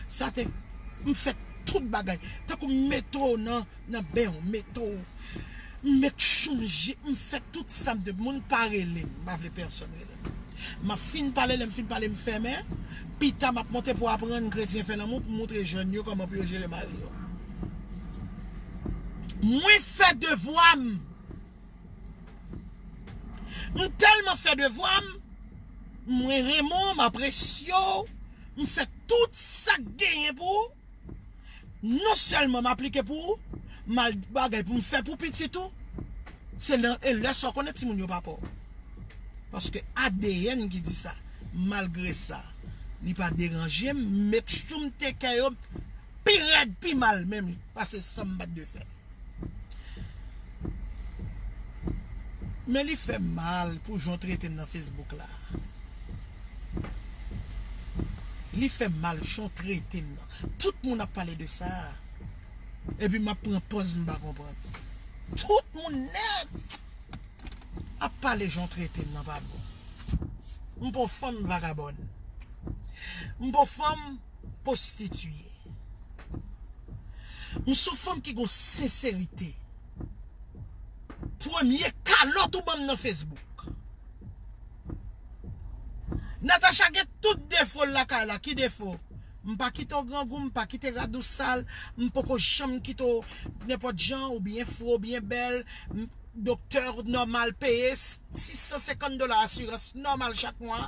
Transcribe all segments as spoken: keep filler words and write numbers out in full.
Sa te, m fè tout bagay. Tankou m mete w nan, nan ben w, mete w. M make sure m je-, m fè tout sa m te, moun pa rele m, m pa vle pèsonn rele m. M ap fin pale, lè m fin pale, m fèmen. Pita, m ap monte pou aprann kretyen fè lanmou, pou montre jèn yo kòman pou yo jere mari yo. Mwen fè devwa m. M tèlman fè devwa m, mwen renmen w, m apresye w, m fè tout sa k genyen pou ou. Non sèlman m aplike pou ou, m al bagay pou m fè pou pitit ou. Se nan, e lè sa w konnen timoun yo pa pa w. Paske A D N ki di sa. Malgre sa, li pa deranje m, make sure m take care yo pi rèd, pi mal menm, pase sa m pa t dwe fè. Men li fè m mal pou jan w trete m nan Facebook la. Li fè m mal jan w trete m nan. Tout moun ap pale de sa. Epi m ap pran pòz m pa konprann. Tout moun nèt ap pale jan w trete m nan pa bon. M pa w fanm vagabòn. M pa w fanm pwostitiye. M se yon fanm ki gon senserite. Premye kalòt ou ban m nan Facebook. Natacha gen tout defo l lakay la. Ki defo? M pa kite w grangou, m pa kite rad ou sal, m poko janm kite w nenpòt jan, ou byen fre, ou byen bèl. M, doktè nòmal peye sis san senkant dola asirans nòmal chak mwa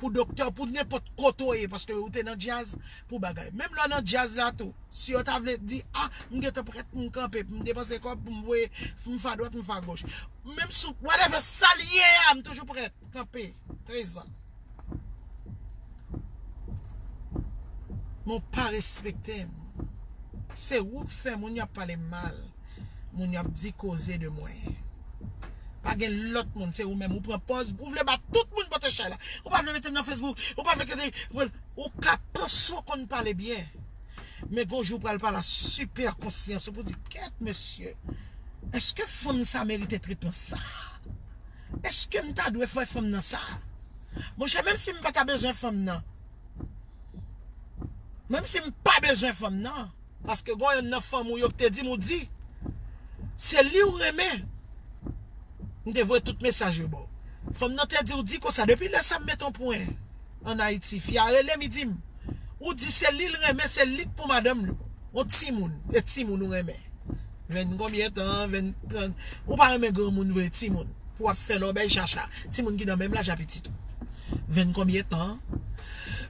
pou doktè, pou nenpòt kote w ye, paske ou te nan djaz pou bagay. Menm lè w nan djaz la tou, si yo ta vle di, a, m gentan prèt pou m kanpe, pou m depanse kòb, pou m voye, pou m fè adwat, pou m fè agoch. Menm sou, whatever, sa l ye a, m toujou prèt, kanpe, prezan. Men w pa respekte m. Se ou k fè moun yo ap pale m mal. Moun yo ap di koze de mwen. Pa gen lòt moun, se ou menm. Ou pran pòz, ou vle ba tout moun pote chay la. Ou pa vle mete m nan Facebook, ou pa vle kite, ou ka panse w konn pale byen. Men gon jou w pral pale a sipè konsyans ou pou di, kèt mesye, èske fanm sa merite tretman sa? Èske m ta dwe fè fanm nan sa? Monchè, menm si m pa ta bezwen fanm nan, menm si m pa bezwen fanm nan, paske gon yonn nan fanm ou yo ki te di m ou di, se li ou renmen. M te voye tout mesaj yo ba w. Fanm nan te di ou di konsa, depi lè sa m met yon pwen ann Ayiti, fi a rele m, li di m, ou di se li l renmen, se li k pou madanm li. Yon timoun, e timoun ou renmen. Venn konbyen tan, venn, trant, ou pa renmen granmoun vre, timoun. Pou w ap fè lòbèy chacha. Timoun ki nan menm laj a pitit ou. Venn konbyen tan?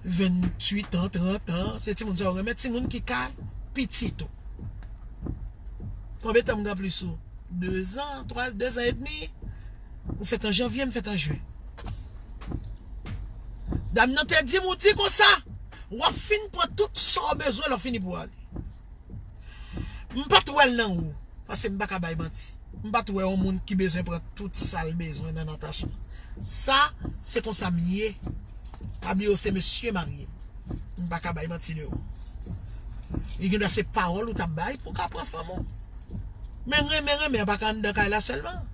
Venntuit an, trant an. Se timoun sa ou renmen, timoun ki ka pitit ou. Konbyen tan m gen plis ou? Dezan, twa, dezan edmi. Ou fèt an janvye, m fèt an jen. Dam nan te di m, ou di konsa, w ap fin pran tout sa w bezwen lè w fini pou w ale. M pa t wè l nan ou, paske m pa ka bay manti. M pa t wè yon moun ki bezwen pran tout sa l bezwen nan Natacha. Sa, se konsa m ye. Pa bliye w se mesye marye m. M pa ka bay manti de ou. Li gen dwa se pawòl ou t ap bay pou w ka pran fanm ou. Men renmen, renmen an pa ka anndan kay la sèlman.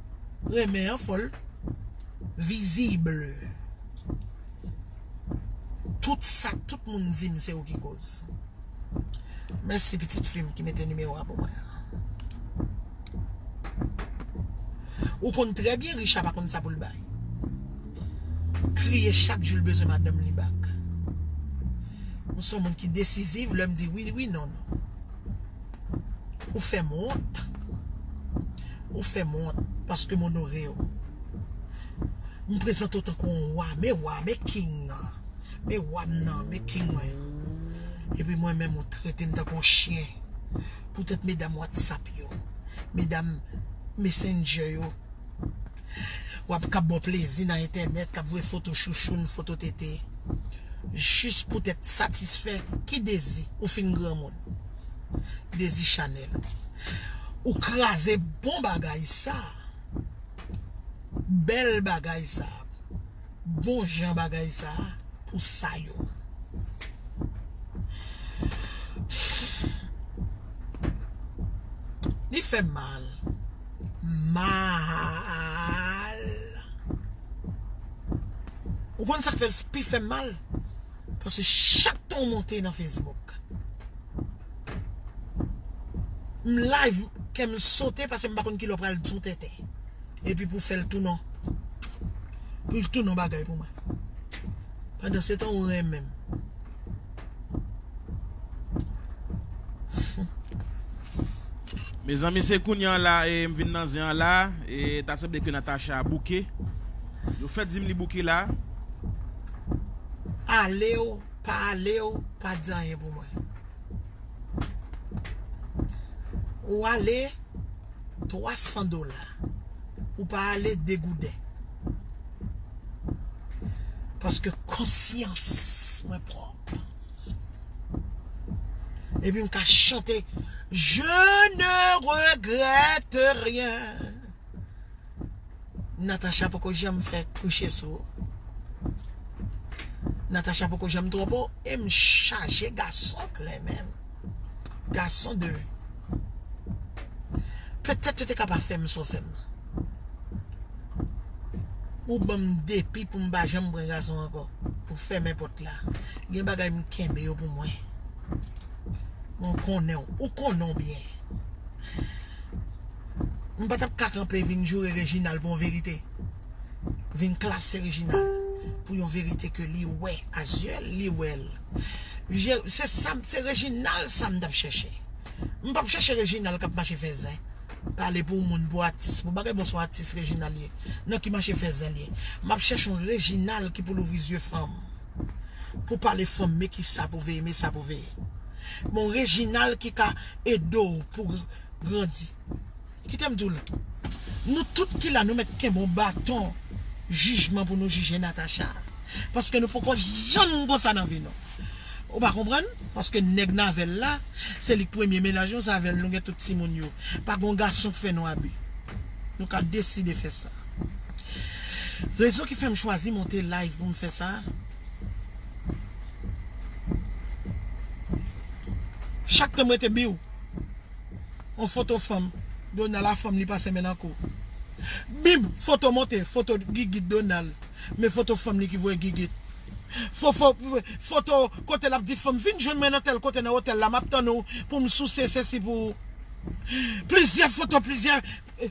Renmen an fò l vizib. Tout sa k tout moun di m se ou ki koz. Mèsi pitit fi m ki mete nimewo a pou mwen an. Ou konn trè byen Richa pa konn sa pou l bay. Kriye chak jou l bezwen madanm li back. Ou se yon moun ki desiziv lè m di wi, wi, non, non. Ou fè m wont. Ou fè m wont paske m onore w. M prezante w tankou yon wa, men wa, men king nan. Men wa m nan, men king mwen an. Epi mwen menm ou trete m tankou yon chen. Poutèt medam WhatsApp yo, medam Messenger yo. W ap k ap ba w plezi nan entènèt, k ap voye foto chouchoun, foto tete. Jis poutèt satisfè ki dezi ou fin granmoun. Dezi chanèl. Ou kraze bon bagay sa. Bèl bagay sa. Bon jan bagay sa pou sa yo. Li fè m mal. Mal. Ou konn sa k fè l pi fè m mal? Paske chak tan w monte nan Facebook, m live, kè m sote, paske m pa konn kilè w pral di yon tenten. Epi pou fè l tounen, pou l tounen yon bagay pou mwen. Pandan se tan ou renmen m. Mezanmi, se kounye an la, e, m vin nan zen an la, e ta sanble ke Natacha bouke. Yo fèk di m li bouke la. Ale w, pa ale w, pa di anyen pou mwen. Ou ale, twa san dola. Ou pa ale, de gouden. Paske konsyans mwen pwòp. Epi m ka chante, Je ne regrette rien. Natacha poko janm fè kouche sou ou. Natacha poko janm twonpe w, e m chaje gason k renmen m. Gason de. Petèt yo te ka pa fè m sa w fè m nan. Ou ban m depi pou m pa janm pran gason ankò. Ou fèmen pòt la. Gen bagay m kenbe yo pou mwen. Mwen konnen w. Ou konnen w byen. M pa t ap ka kanpe vin joure Reginald pou yon verite. Vin klase Reginald pou yon verite ke li wè a zye l, li wè l. Je, se sa, se Reginald sa m t ap chèche. M p ap chèche Reginald k ap mache fè zen. Pale pou moun, pou atis, pou bagay, bon, se yon atis Reginald ye. Nan ki mache fè zen l ye. M ap chèche yon Reginald ki pou louvri zye fanm. Pou pale fanm, men ki sa pou veye, men sa pou veye. Bon, Reginald ki ka ede w pou gr-, grandi. Kite m di w l. Nou tout ki la, nou mèt kenbe yon baton jijman pou nou jije Natacha. Paske nou poko janm konsa nan vi nou. Ou pa konprann? Paske nèg n avè l la, se li k premye mennaj nou, se avè l nou gen tout timoun yo. Pa gon gason k fè nou abi. Nou ka deside fè sa. Rezon ki fè m chwazi monte live pou m fè sa, chak tan m rete biw, yon foto fanm, Donald a fanm li pase men nan kou. Bib, foto monte, foto gigit Donald. Men foto fanm li ki voye gigit. Fo, fo, foto kote l ap di fanm, vin jwenn mwen nan tèl kote nan otèl la, m ap tann ou pou m souse sesi pou ou. Plizyè foto, plizyè, eh,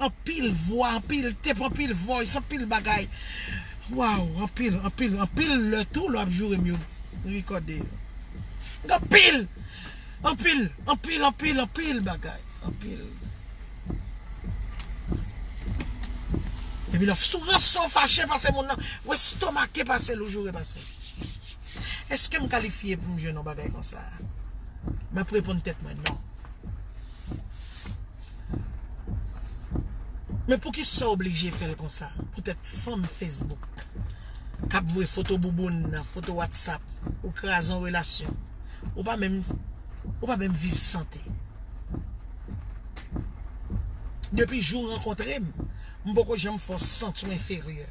anpil vwa, anpil tep, anpil voice, anpil bagay. Waw, anpil, anpil, anpil lè tou lè w ap joure m yo rekòde yo. Anpil! Anpil, anpil, anpil, anpil bagay. Anpil. Epi lè sou ranse w fache pase moun nan, ou estomake pase l, ou joure pase l. Èske m kalifye pou m jwenn yon bagay konsa? M ap reponn tèt mwen non. Men poukisa w oblije fè l konsa? Poutèt fanm Facebook k ap voye foto bouboun nan, foto WhatsApp, ou kraze yon relasyon. Ou pa menm, ou pa menm viv sante. Depi jou w rankontre m, m poko janm fè w santi w enferyè.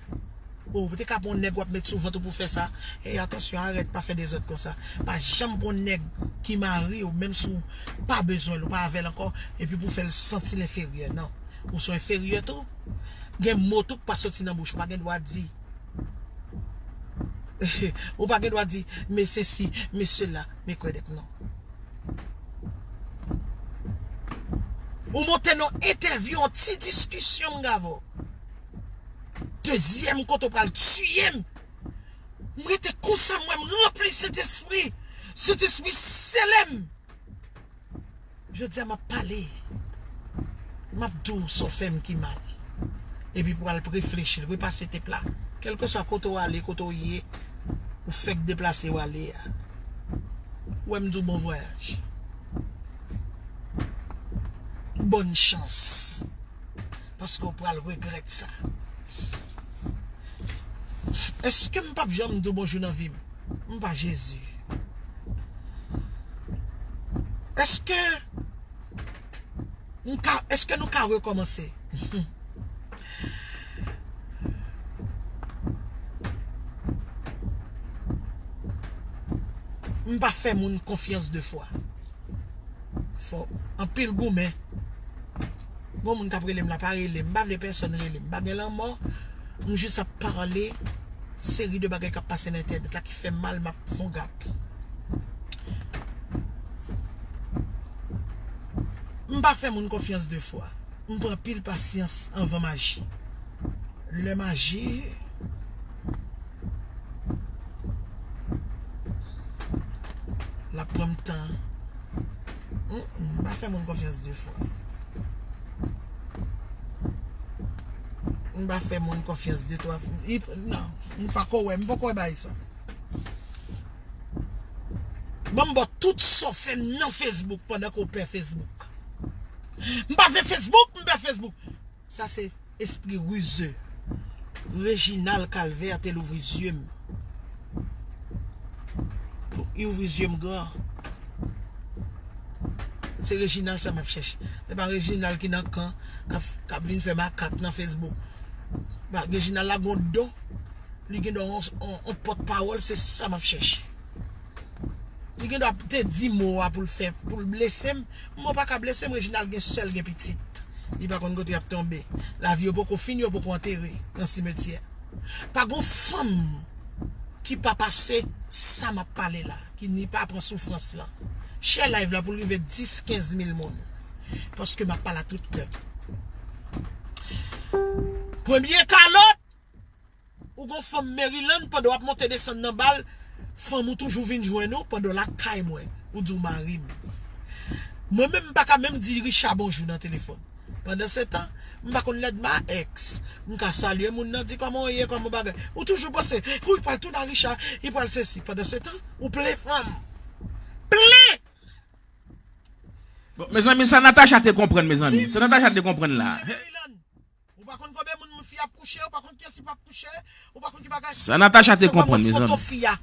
Ou te ka pran yon nèg w ap met sou vant ou pou fè sa. E atansyon, arèt, pa fè dezòd konsa. Pa janm pran yon nèg ki mari w, menm si w pa bezwen l, ou pa avè l ankò, epi pou fè l santi l enferyè. Non. Ou se yon enferyè tou. Gen mo tou k pa soti nan bouch ou, pa gen dwa di. Ou pa gen dwa di, men sesi, men sela, men kwèdèk, non. Ou monte nan entèvyou, yon ti diskisyon, m gade w. Dezyèm kote w pral tiye m. M rete konsa, m wè m ranpli Sentespri. Sentespri sele m. Jodi a, m ap pale. M ap di w sa w fè m ki mal. Epi pou w al reflechi, repase tep la. Kèlkeswa kote w ale, kote w ye, ou fèk deplase w ale a. Ou wè m di w bon vwayaj. Bòn chans. Paske w pral regrèt sa. Èske m p ap janm di w bonjou nan vi m? M pa Jezi. Èske m ka, èske nou ka rekòmanse? M pa fè moun konfyans de fwa. Fò anpil goumen. Gon moun k ap rele m la, pa rele m. M pa vle pèsonn rele m. M pa gen lanmò. M jis ap pale seri de bagay k ap pase nan entènèt la ki fè m mal, m ap fè yon gap. M pa fè moun konfyans de fwa. M pran pil pasyans anvan m aji. Lè m aji, l ap pran m tan. Mm, mm, m pa fè moun konfyans de fwa. M pa fè moun konfyans de twa. Non, m pa ko wè, m poko wè bagay sa. Ban m ba w tout sa w fè nan Facebook pandan ke w pè Facebook. M pa vle Facebook, m pè Facebook. Sa se espri rize. Reginald Calvaire te louvri zye m. Li ouvri zye m gran. Se Reginald sa m ap chèche. Se pa Reginald ki nan kan, k ap, k ap vin fè makak nan Facebook. Ba, Reginald la gon don. Li gen dwa yon, yon, yon pòt pawòl, se sa m ap chèche. Li gen dwa te di mo a pou l fè, pou l blese m. Mo pa ka blese m, Reginald gen sè l, gen pitit. Li pa konn kote y ap tonbe. Lavi yo poko fini, yo poko antere nan simetyè. Pa gon fanm ki pa pase sa m ap pale la, ki ni pa pran soufrans lan. Share live la pou l rive dis, kenz mil moun. Paske m ap pale a tout kè. Premye kalòt, ou gon fanm Maryland, pandan w ap monte desann nan bal, fanm ou toujou vin jwenn ou pandan w lakay mwen. Ou di w mari m. Mwen menm, m pa ka menm di Richard bonjou nan telefòn. Pandansetan, m pa konn lèd ma ex. M ka salye moun nan, di kòman w ye, kòman bagay. Ou toujou panse, wi, pral tounen a Richard, li pral sesi. Pandansetan, ou plen fanm. Plen! Bon, mezanmi, sa Natacha te konprann, mezanmi. Sa Natacha te konprann la. Ou pa konn konbyen moun fi ap kouche, ou pa konn kiyès li p ap kouche, ou pa konn ki bagay. Sa Natacha te konprann, mezanmi. Foto fi a,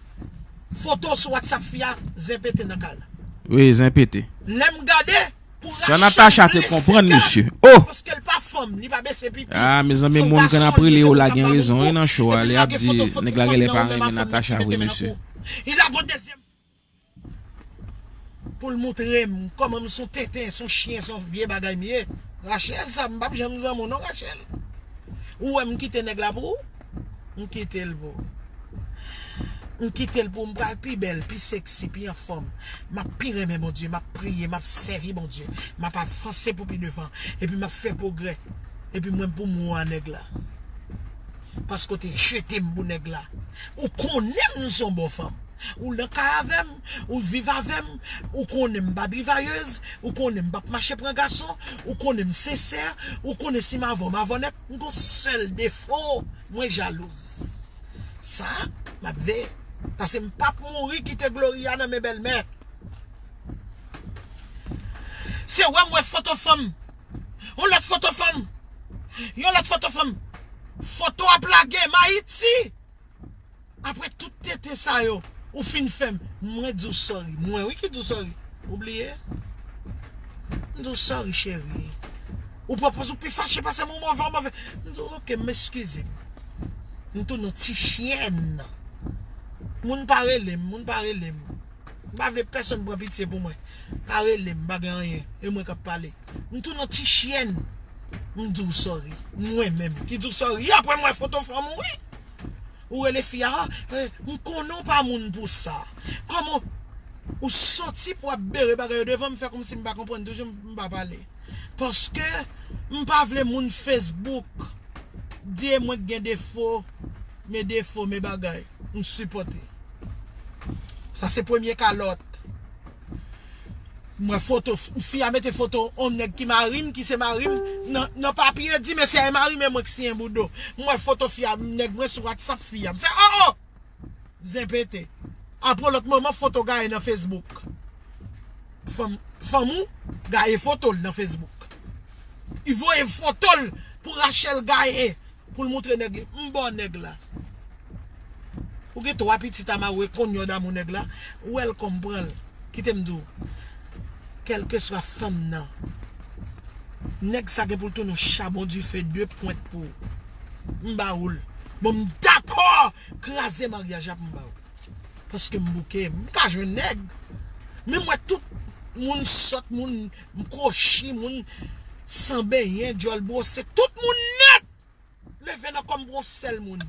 foto sou WhatsApp fi a, zen pete nan kay la. Wi, zen pete. Lè m gade, pou Sa Natacha te konprann, mesye. Oh! Paske l pa fanm, li pa bese pipi. Ah, mezanmi, moun k ap rele yo la gen rezon, wi, nan show a, lè y ap di nèg la genlè pa renmen Natacha vre, mesye. Li la gon dezyèm pou l moutre m kòman m son tenten, son chyen, son vye bagay m ye. Rachel, sa m p ap janm zanmi w non, Rachel. Ou wè m kite nèg la pou ou? M kite l pou ou. M kite l pou ou, m pral pi bèl, pi seksi, pi anfòm. M ap pi renmen Bondye, m ap priye, m ap sèvi Bondye. M ap avanse pou pi devan. Epi m ap fè pwogrè. Epi mwen pou m wa nèg la. Paske w te jete m pou nèg la. Ou konnen m se yon bon fanm. Ou nan kay avè m, ou viv avè m, ou konnen m pa drivayèz, ou konnen m p ap mache pran gason, ou konnen m sensè, ou konnen si m avè w, m avè w nèt, m gon sèl defo, mwen jalouz. Sa, m ap veye, paske m p ap mouri kite Gloria nan men bèlmè. Se wè m wè foto fanm, yon lòt foto fanm, yon lòt foto fanm, foto ap lage m Ayiti. Apre tout tenten sa yo, ou fin fè m, mwen di w sorry. Mwen wi ki di w sorry. Ou bliye? M di w sorry, cheri. Ou pran poz ou pi fache pase m, ou move, ou move. M di w, ok, m eskize m. M tounen yon ti chyèn. Moun pa rele m, moun pa rele m. M pa vle pèsonn pran pitye pou mwen. Pa rele m, m pa gen anyen. E mwen k ap pale. M tounen yon ti chyèn. M di w sorry. Mwen menm ki di w sorry. Apre m wè foto fanm ou wi. Ou rele fi a, ah, eh, m konnen w pa moun pou sa. Kòman ou soti pou ap bere bagay yo devan m, fè kòmsi m pa konprann, toujou m pa pale. Paske m pa vle moun Facebook di e mwen k gen defo, men defo, men bagay. M sipòte. Sa se premye kalòt. M wè foto, fi a mete foto yon nèg ki mari m, ki se mari m, nan, nan papye, di mesye a e mari m, e mwen k siyen boudo. M wè foto fi a, nèg mwen sou WhatsApp fi a. M fè, oh, oh! Zen pete. Apre lòt moman, foto gaye nan Facebook. Fanm, fanm ou gaye foto l nan Facebook. Li voye foto l pou Rachel gaye, pou l moutre nèg li. M ba w nèg la. Ou gen twa pitit a mari w, e konn yo damou nèg la. Welcome, pran l. Kite m di w. Kèlkeswa fanm nan, nèg sa gen pou l tounen yon chabon dife de pwent pou ou. M ba ou l. Bon, m dakò kraze maryaj la pou m ba ou. Paske m bouke, m ka jwenn nèg. Men m wè tout moun sòt, moun kwochi, moun san benyen, djòl bwose, tout moun nèt leve nan kò m pou yon sèl moun.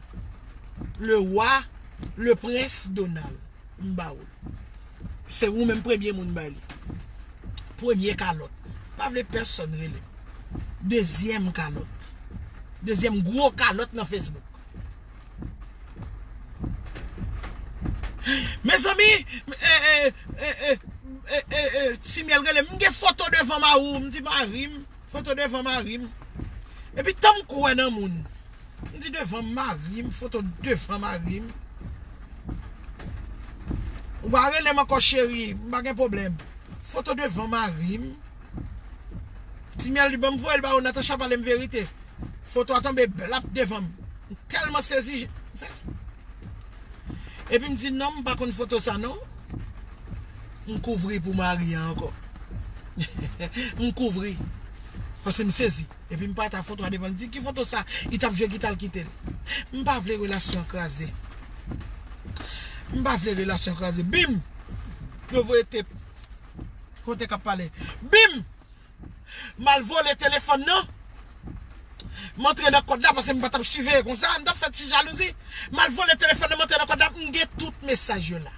Le roi, le prince Donald. M ba ou l. Se ou menm premye moun bay li. Premye kalòt. Pa vle pèsonn rele m. Dezyèm kalòt. Dezyèm gwo kalòt nan Facebook. Mezanmi, e, e, e, e, e, e, e, Ti Myèl rele m, m gen foto devan mari w, m di mari m, foto devan mari m. Epi tan m kwè nan moun. M di devan mari m, foto devan mari m. Ou pa rele m ankò cheri, m pa gen pwoblèm. Foto devan mari m. Ti Myèl di ban m voye l ba ou, Natacha pale m verite. Foto a tonbe blap devan m. M tèlman sezi. Epi m di non, m pa konn foto sa non. M kouvri pou mari an ankò. M kouvri. Paske m sezi. Epi m pa ta foto a devan l. Di ki foto sa? Li t ap jwe gita l kite l. M pa vle relasyon an kraze. M pa vle relasyon kraze. Bim! Yo voye tep. Kote k ap pale? Bim! M al vole telefòn nan. M antre nan kòd la paske m pa t ap siveye konsa. M t ap fè ti jalouzi. M al vole telefòn nan, m antre nan kòd la. M gen tout mesaj yo la.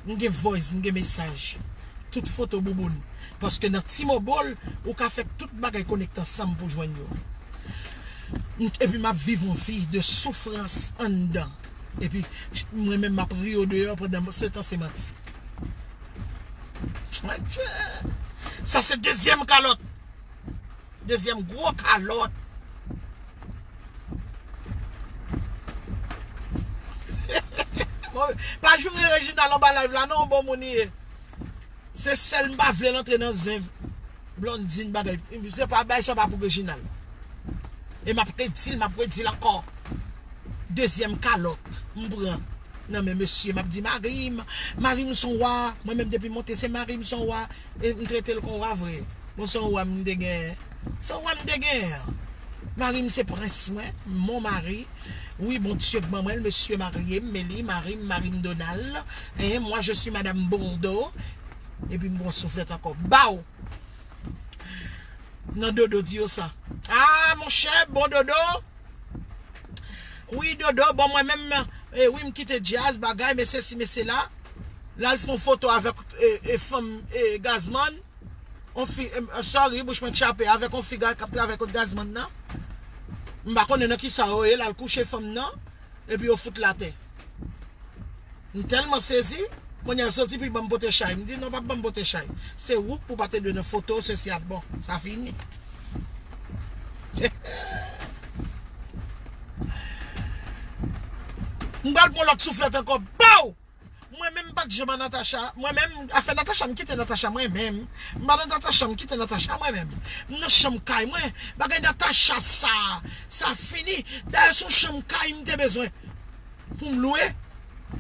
M gen voice, m gen mesaj. Tout foto bouboun. Paske nan T-Mobile, ou ka fè tout bagay konekte ansanm pou jwenn yo. M- Epi m ap viv yon vi de soufrans anndan. Epi mwen menm m ap ri yo deyò pandan se tan se manti. Adje. Sa se dezyèm kalòt. Dezyèm gwo kalòt. Bon, pa joure Reginald anba live la non, bon moun li ye. Se sèl m pa vle l antre nan zen Blondine bagay. Se pa bay sa pa pou Reginald. E m ap redi l, m ap redi l ankò. Dezyèm kalòt m pran nan men mesye, m ap di mari m, mari m se yon wa. Mwen menm depi m monte se mari m se yon wa. E m trete l kon wa vre. Bon, se yon wa m te genyen. Se yon wa m te genyen. Mari m se prens mwen, mon mari. Wi, Bondye k ban mwen l, mesye marye m, men li mari m, mari m Donald. Eh, moi je suis Madame Bordeaux. Epi m pran souflèt ankò. Baw! Nan Dodo di yo sa. Ah, monchè, bon Dodo. Wi, Dodo, bon, mwen menm, eh, wi, m kite djaz, bagay, men sesi, men sela. L al fè yon foto avèk, eh, eh, fanm, eh, Gazman. On fi, eh, sorry, bouch mwen tchape, avèk yon fi k ap travay kot Gazman nan. M pa konnen nan kisa yo ye, l al kouche fanm nan, epi yo fout l atè. M tèlman sezi, kounye a l soti pou l ban m pote chay. M di non, p ap ban m pote chay. Se ou k pou pa te dwe nan foto, sesi a. Bon, sa fini. M pral pran lòt souflèt ankò. Baw! Mwen menm m pa t janm a Natacha. Mwen menm, afè Natacha, m kite Natacha mwen menm. M pa nan Natacha, m kite Natacha mwen menm. M nan chanm kay mwen. Bagay Natacha sa, sa fini. Dayè se yon chanm kay m te bezwen pou m lwe.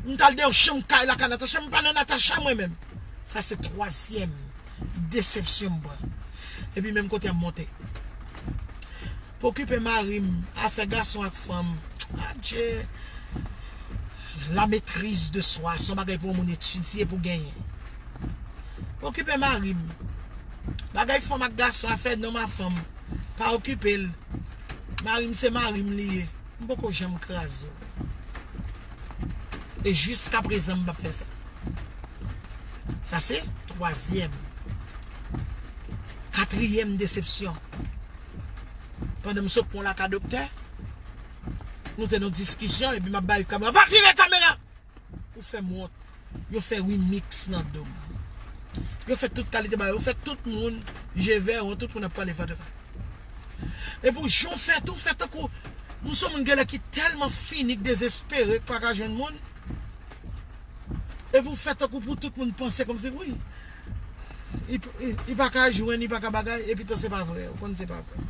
M t al nan yon chanm kay lakay Natacha, m pa nan Natacha mwen menm. Sa se twazyèm desepsyon m pran. Epi menm kote a m monte. Pou okipe mari m, afè gason ak fanm. Adje. La maîtrise de soi, se yon bagay pou yon moun etidye pou genyen. Pou okipe mari m. Bagay fanm ak gason, afè nonm a fanm. Pa okipe l. Mari m se mari m li ye. M poko janm kraze w. E jiskaprezan m p ap fè sa. Sa se twazyèm. Katriyèm desepsyon. Pandan m sot pran laka doktè, nou te nan diskisyon, epi m ap bay kamera. Va vire kamera! Ou fè m wont. Yo fè remix nan do m. Yo fè tout kalite bagay. Yo fè tout moun je vè wont, tout moun ap pale fatra. Epi w jan w fè tou, fè tankou m se yon moun genlè ki tèlman fini, k dezespere, k pa ka jwenn moun. Epi w fè tankou pou tout moun panse kòmsi wi. Li, li, li pa ka jwenn, li pa ka bagay, epi tan se pa vre, ou konn se pa vre.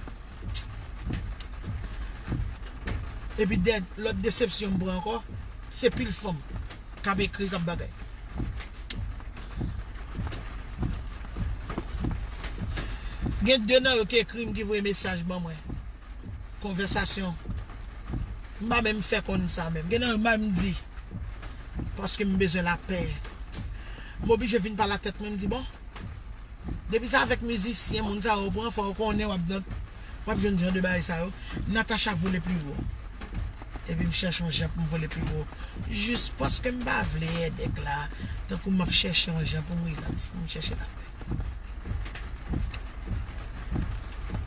Epi dè, lòt desepsyon m pran ankò, se pil fanm k ap ekri, k ap bagay. Gen de nan yo ki ekri m, ki voye mesaj ban mwen. Konvèsasyon. M pa menm fè konn sa menm. Gen nan yo m pa menm di. Paske m bezwen lapè. M oblije vin pale a tèt mwen, m di bon. Depi se avèk mizisyen, moun sa yo pran, fò yo konnen w ap nan, w ap jwenn jan de bagay sa yo. Natacha vole pli wo. Epi m chèche yon jan pou m vole pi wo. Jis paske m pa vle èdèk la. Tankou m ap chèche yon jan pou m rilaks, pou m chèche lapè.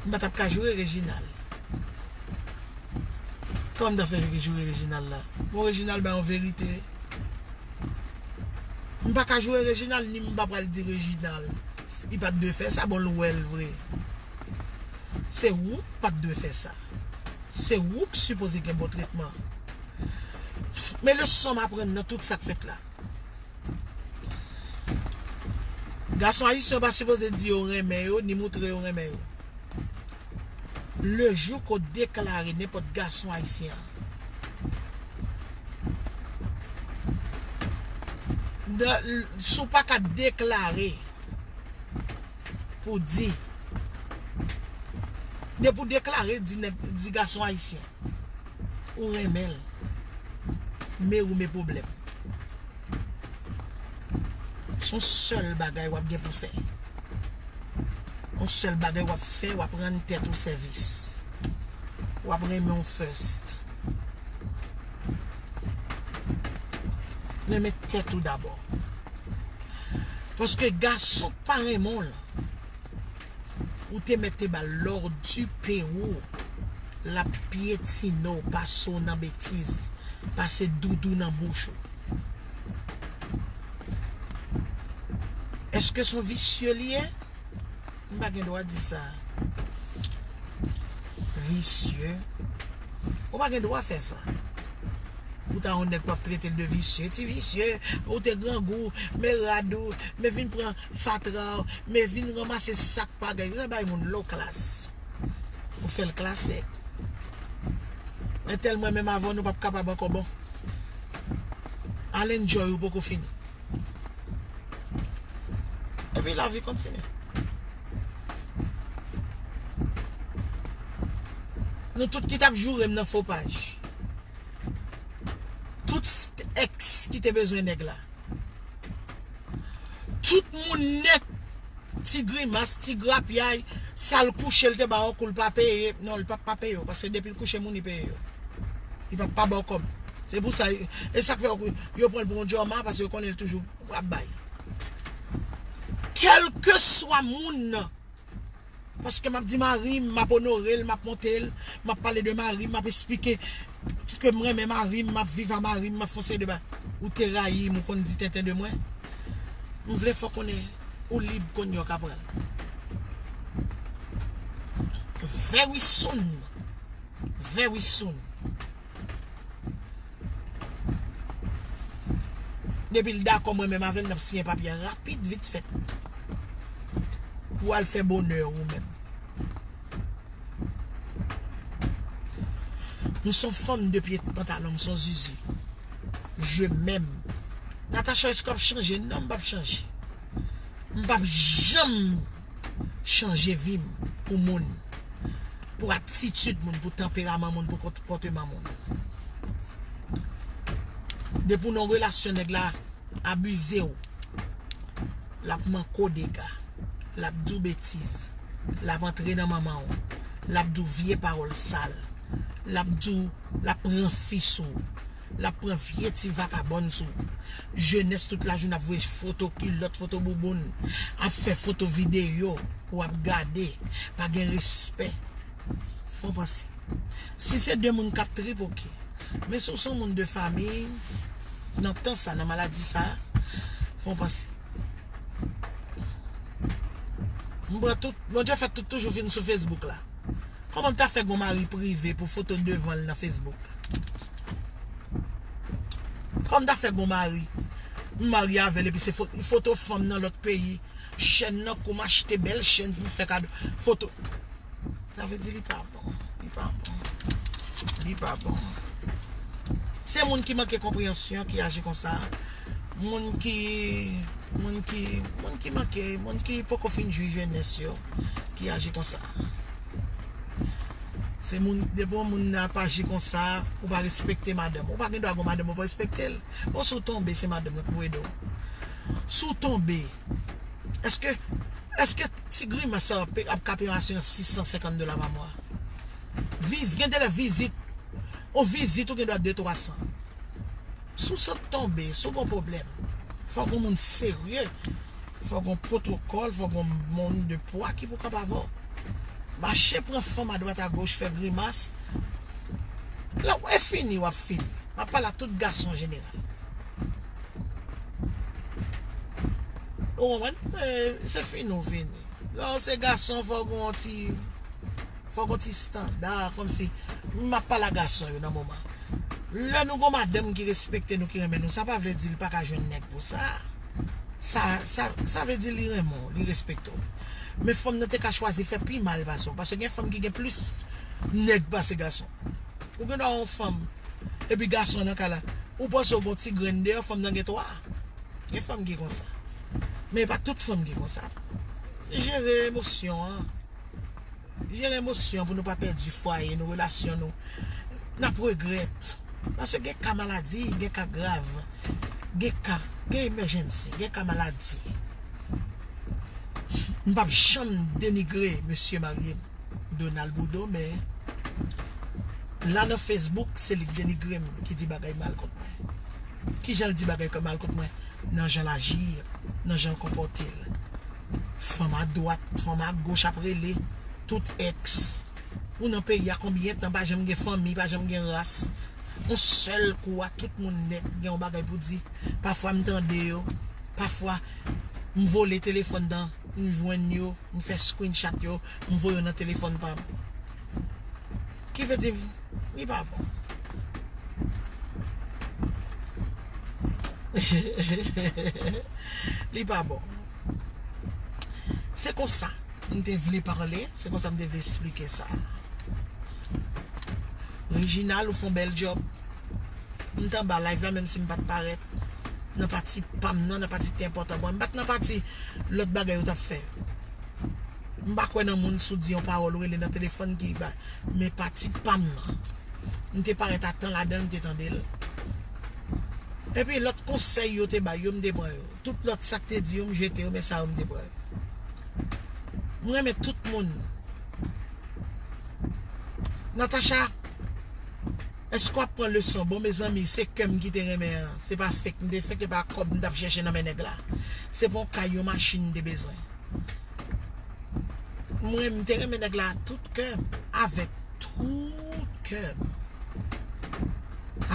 M pa t ap ka joure Reginald. Kòman m ta fè joure Reginald la? Bon, Reginald ba yon verite. M pa ka joure Reginald, ni m pa pral di Reginald. Li pa t dwe fè sa, bon, l wè l vre. Se ou k pa t dwe fè sa. Se ou k sipoze gen bon tretman. Men leson m aprann nan tout sa k fèt la. Gason ayisyen yo pa sipoze di yo renmen yo, ni moutre yo renmen yo. Le jou ke w deklare nenpòt gason ayisyen an, nan, si w pa ka deklare pou di, depi w deklare di nèg, di gason ayisyen ou renmen l, men ou men pwoblèm. Se yon sèl bagay w ap gen pou fè. Yon sèl bagay w ap fè, w ap rann tèt ou sèvis. W ap renmen w first. Renmen tèt ou dabò. Paske gason k pa renmen w lan, ou te mèt te ba l lòdi pe ou, l ap pyetine w, pase w nan betiz, pase doudou nan bouch ou. Èske se yon visye li ye? M pa gen dwa di sa. Visye. Ou pa gen dwa fè sa. Ou ta yon nèg k ap trete l de visye. Ti visye, ou te grangou, men rad ou, men vin pran fatra w, men vin ranmase sak pa gen. Ou bay moun low class. Ou fè l klasik. Entèl mwen menm avè w, nou p ap kapab ankò bon. Al enjoy ou poko fini. Epi lavi kontinye. Nou tout ki t ap joure m nan fo paj. Tout èks ki te bezwen nèg la. Tout moun nèt, ti grimas, ti grapyay, sa l kouche, l te ba yo kou, l pa peye. Non, l p ap pa peye yo, paske depi l kouche moun, li peye yo. Li p ap pa ba w kòb. Se pou sa, e sa k fè yo, yo pran l pou yon djòma, paske yo konnen l toujou ap bay. Kèlkeswa moun nan, paske m ap di mari m, m ap onore l, m ap monte l, m ap pale de mari m, m ap esplike ke m renmen mari m, m ap viv a mari m, m ap fè yon seri de bagay. Ou te rayi m, ou konn di tenten de mwen. M vle fè w konnen, ou lib kounye a, w ka pran l. Very soon. Very soon. Depi l dakò mwen menm avè l, n ap siyen papye a rapid, vit fèt. Pou w al fè bonè ou menm. M se yon fanm de pye pantalon, m se yon zuzu. Je m'aime. Natacha, èske w ap chanje? Non, m p ap chanje. M p ap janm chanje vi m pou moun, pou atitid moun, pou tanperaman moun, pou konpòteman moun. Depi w nan yon relasyon, nèg la abize w, l ap manke w dega, l ap di w betiz, l ap antre nan manman w, l ap di w vye pawòl sal, l ap di w, l ap pran fi sou w. L ap pran vye ti vakabòn sou ou. Jenès tout lajounen ap voye foto kilòt, foto bouboun, ap fè foto videyo pou w ap gade, pa gen respè. Fè w panse. Si se de moun k ap trip, oke. Men si w se yon moun de fanmi, nan tan sa, nan maladi sa, fè w panse. M pran tout, Bondye fè tout toujou vin sou Facebook la. Kòman m ta fè gon mari prive pou foto devan l nan Facebook? Kòman m ta fè gon mari? M marye avè l epi se fo-, foto fanm nan lòt peyi. Chèn nan kou m achte bèl chèn pou m fè kado. Foto. Sa vle di li pa bon. Li pa bon. Li pa bon. Se moun ki manke konpreyansyon ki aji konsa. Moun ki, moun ki, moun ki manke, moun ki poko fin jwi jenès yo, ki aji konsa. Se moun, depi yon moun ap aji konsa, ou pa respekte madanm. Ou pa gen dwa gon madanm ou pa respekte l. Bon, si w tonbe, se madanm nan k pou ede w. Si w tonbe, èske, èske ti grimas sa ap, ap ka peye yon asirans sis san senkant dola pa mwa? Viz-, gen de lè vizit, On vizit ou gen dwa de twa san. Si w sot tonbe, si w gen pwoblèm, fòk yon moun serye, fòk yon pwotokòl, fòk yon moun de pwa ki pou kanpe avè w. Mache pran fanm adwat agoch, fè grimas. Lè w fini, w ap fini. M ap pale a tout gason an jeneral. Ou konprann? E, se fini w fini. Lè w se gason, fòk w gen yon ti, fòk w gen yon ti estanda, kòmsi, m ap pale a gason yo nan moman. Lè nou gen madanm ki respekte nou, ki renmen nou, sa pa vle di li pa ka jwenn nèg pou sa. Sa, sa, sa vle di li renmen w, li respekte w. Men fanm nan te ka chwazi fè pi mal pase w, paske gen fanm ki gen plis nèg pase gason. Ou gen dwa yon fanm, epi gason nan kay la. Ou panse w gen yon ti grenn deyò, fanm nan gen twa. Gen fanm ki konsa. Men e pa tout fanm ki konsa. Jere emosyon an. Jere emosyon pou nou pa pèdi fwaye nou, relasyon nou. N ap regrèt. Paske gen ka maladi, gen ka grav. Gen ka, gen emèjènsi, gen ka maladi. M p ap janm denigre mesye marye m, Donald Boudon, men la nan Facebook, se li k denigre m, ki di bagay mal kont mwen. Kijan l di bagay mal kont mwen? Nan jan l aji, nan jan l konpòte l. Fanm adwat, fanm agoch ap rele, tout èks. Ou nan peyi a konbyen tan, pa janm gen fanmi, pa janm gen ras. Yon sèl kou a, tout moun nèt gen yon bagay pou di. Pafwa m tande yo, pafwa m vole telefòn nan, m jwenn yo, m fè screenshot yo, m voye yo nan telefòn pa m. Ki vle di, li pa bon. Li pa bon. Se konsa m te vle pale, se konsa m te vle esplike sa. Reginald, ou fè yon bèl djòb. M t anba live la, menm si m pa t parèt. Nan pati pa m nan, nan pati ki te enpòtan pou mwen. M pa t nan pati lòt bagay yo t ap fè. M pa kwè nan moun si w di yon pawòl ou rele nan telefòn ki ba, men pati pa m nan. M te parèt a tan ladan l, m te tande l. Epi lòt konsèy yo te bay yo, m te pran yo. Tout lòt sa k te di yo, m jete yo, men sa yo m te pran yo. M renmen tout moun. Natacha, èske w ap pran leson? Bon, mezanmi, se kè m ki te renmen an. Se pa fake. M te fake, e pa kòb m t ap chèche nan men nèg la. Se pa yon kay, yon machin m te bezwen. Mwen, m te renmen nèg la ak tout kè m, avèk tout kè m.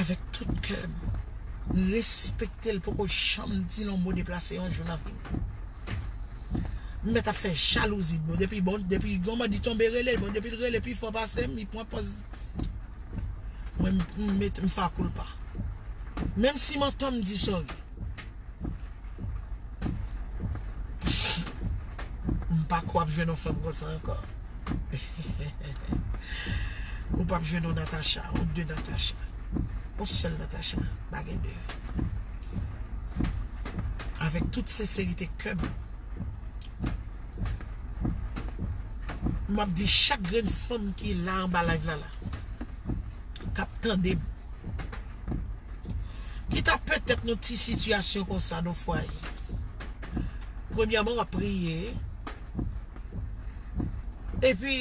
Avèk tout kè m. Respekte l, poko janm di l yon mo deplase yon jou nan vi m. M mèt ap fè jalouzi, bon, depi, bon, depi gon bandi tonbe rele, bon, depi l rele pi fò pase m, li pran pòz. Mwen, m, m met, m fè koulpa. Menm si m antò, m di sorry. M pa kwè w ap jwenn yon fanm konsa ankò. Ou p ap jwenn yon Natacha, yon de Natacha. Yon sèl Natacha, pa gen de. Avèk tout senserite kè m, m ap di chak grenn fanm ki la anba live la la, k ap tande m, ki ta petèt nan ti sitiyasyon konsa, nan fwaye. Premyèman, w ap priye. Epi,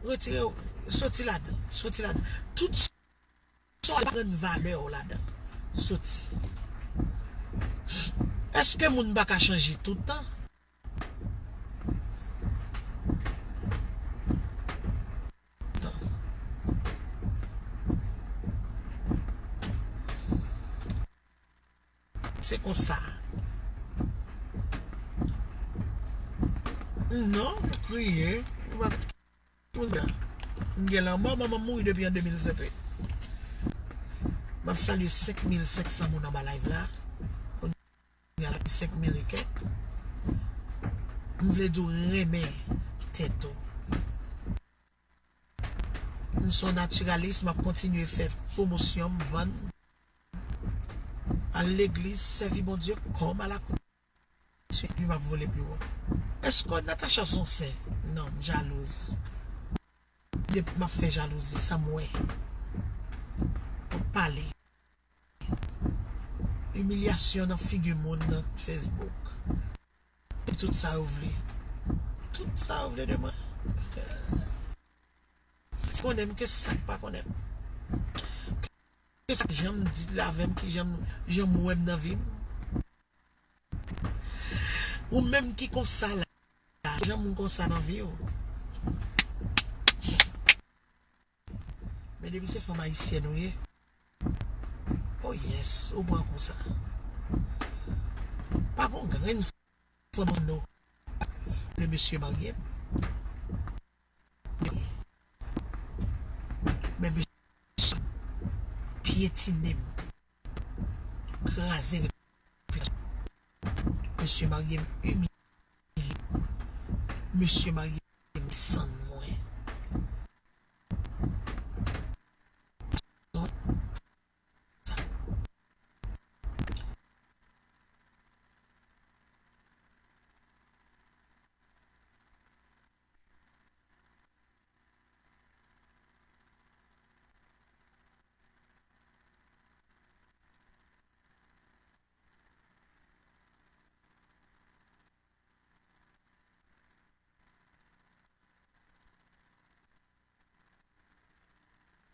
retire w, soti ladan, soti ladan. Tout sa w pa pran valè w ladan. Soti. Èske moun pa ka chanje tout tan? Se konsa. Non, ou kriye. Ou pa konn sa. M gen lanmò, manman m mouri depi an de mil sèt, wi. M ap salye senk mil senk san moun anba live la. Kounye a la, senk mil e kèk. M vle di w renmen tèt ou. M se yon natiralis, m ap kontinye fè pwomosyon, m vann. Al legliz, sèvi Bondye kòm alakoutime, epi m ap vole pi wo. Èske Natacha se yon sen? Non, m jalouz. Depi m ap fè jalouzi, sa m wè. M ap pale. Imilyasyon nan figi moun nan Facebook. Tout sa yo vle. Tout sa yo vle de mwen. konnen m, ke sa k pa konnen m. Ke sa k janm di l avè m, ki janm, janm wè m nan vi m. Ou menm ki konsa la, janm ou konsa nan vi w. Men depi se fanm ayisyèn ou ye, oh yes, ou pran kou sa. Pa gon grenn fanm non. Men mesye marye m. Men mesye pyetine m. Kraze repitasyon. Mesye marye m imilye. Mesye marye m desann mwen.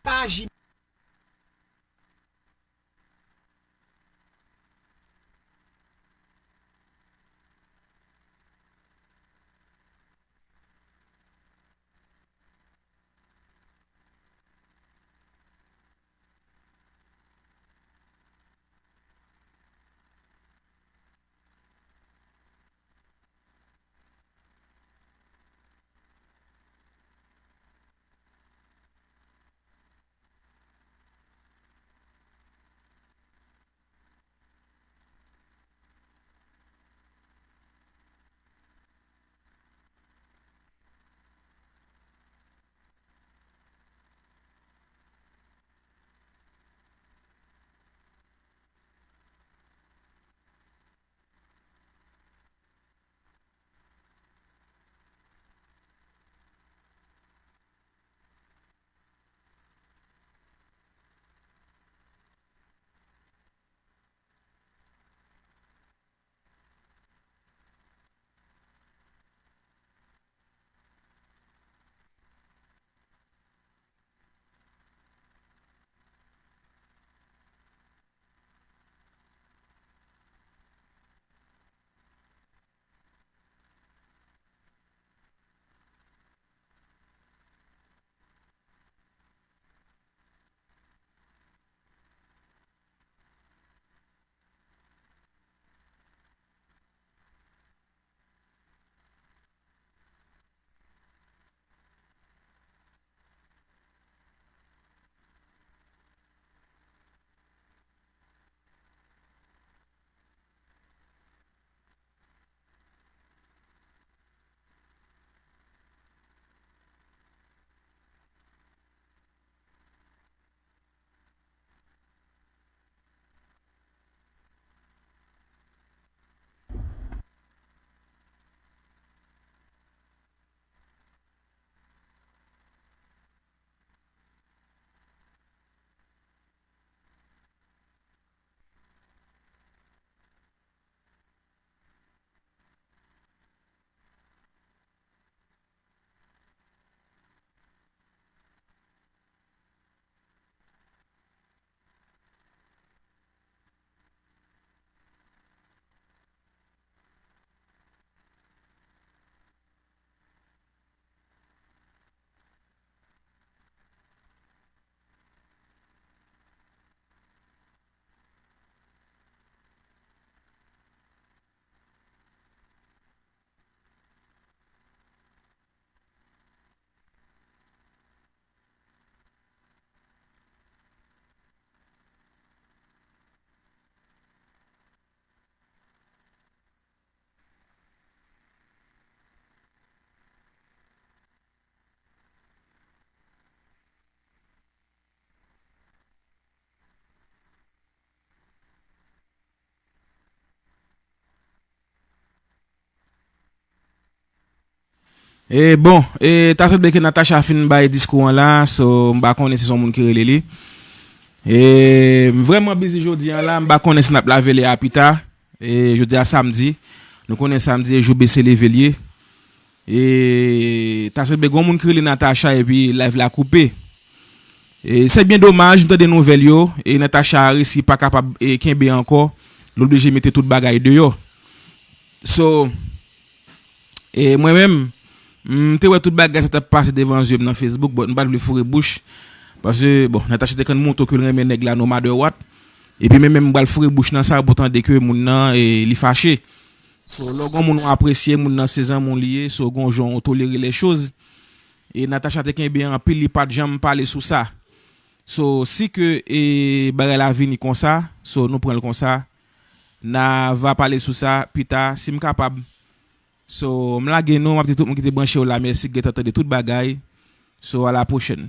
Pa aji. E bon, e ta sanble ke Natacha fin bay diskou an la, so m pa konnen si se yon moun ki rele li. E m vrèman bizi jodi an la, m pa konnen si n ap lave li a pita. E jodi a samdi, nou konnen samdi e jou bese leve l ye. E ta sanble gen yon moun ki rele Natacha epi live la koupe. E se byen domaj, m tande nouvèl yo, e Natacha resi pa kapab e kenbe ankò, l oblije mete tout bagay deyò. So, e mwen menm, m te wè tout bagay sa t ap pase devan zye m nan Facebook, but m pa t vle foure bouch. Paske, bon, Natacha te konn montre ke l renmen nèg la no matter what. Epi mwen menm, m pral foure bouch nan sa pou tande ke moun nan, e, li fache. So, lè w gen yon moun w apresye, moun nan se zanmi w li ye, so, gen yon jan w tolere lè choz. E Natacha te kenbe anpil, li pa t janm pale sou sa. So, si ke, e, bagay la vini konsa, so, nou pran l konsa. N a va pale sou sa pita, si m kapab. So, m lage nou, m ap di tout moun ki te branche yo la, mèsi, gentan tande tout bagay. So, a la pwochèn.